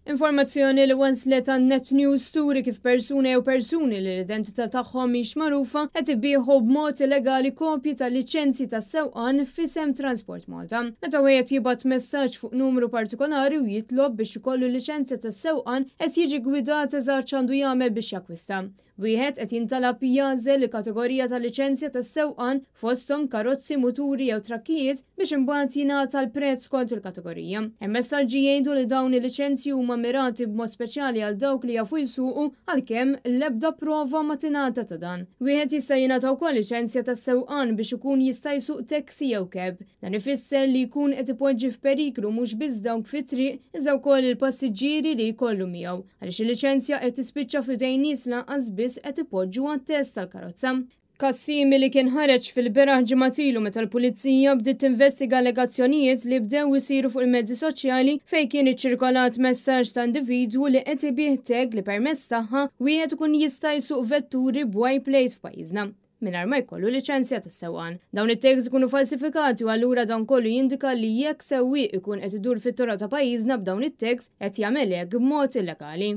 Informazzjoni li waslet għand Net News turi kif persuna jew persuni li l-identità tagħhom mhix magħrufa qed ibigħu b'mod illegali kopji ta' liċenzji tas-sewqan f'isem Transport Malta. Meta wieħed jibgħat messaġġ fuq numru partikolari u jitlob biex ikollu liċenzja tas-sewqan qed jiġi gwidat eżatt x'għandu jagħmel biex jakkwista. Wieħed qed jintalab jagħżel il-kategorija ta' liċenzja tas-sewqan fosthom karozzi, muturi jew trakkijiet biex imbagħad jingħata l-prezz skont il-kategorija. Hemm messaġġi jgħidu li dawn il-liċenzji huma mirati b'mod speċjali għal dawk li jafu jsuqu għalkemm l-ebda prova ma tingħata ta' dan. Wieħed jista' jingħata wkoll liċenzja tas-sewqan biex ikun jista' jsuq taxi jew cab. Dan ifisser li jkun qed ipoġġi f'periklu mhux biss dawk fit-triq iżda wkoll il-passiġġieri li jkollu miegħu. Għaliex il-liċenzja qed tispiċċa f'idejn nies lanqas biss qed ipoġġu għat-test tal-karozza. Każ simili kien ħareġ fil-beraħ ġimgħat ilu meta l-Pulizija bdiet tinvestiga allegazzjonijiet li bdew isiru fuq il-mezzi soċjali fejn kien iċċirkolat messaġġ ta' individwu li qed ibigħ tag li permezz tagħha wieħed ikun jista' jsuq vetturi b'Y plate f'pajjiżna mingħajr ma jkollu liċenzja tas-sewqan. Dawn it-tags ikunu falsifikati u allura dan kollu jindika li jekk sewwieq ikun qed idur fit-toroq ta' pajjiżna b'dawn it-tags qed jagħmel hekk b'mod illegali.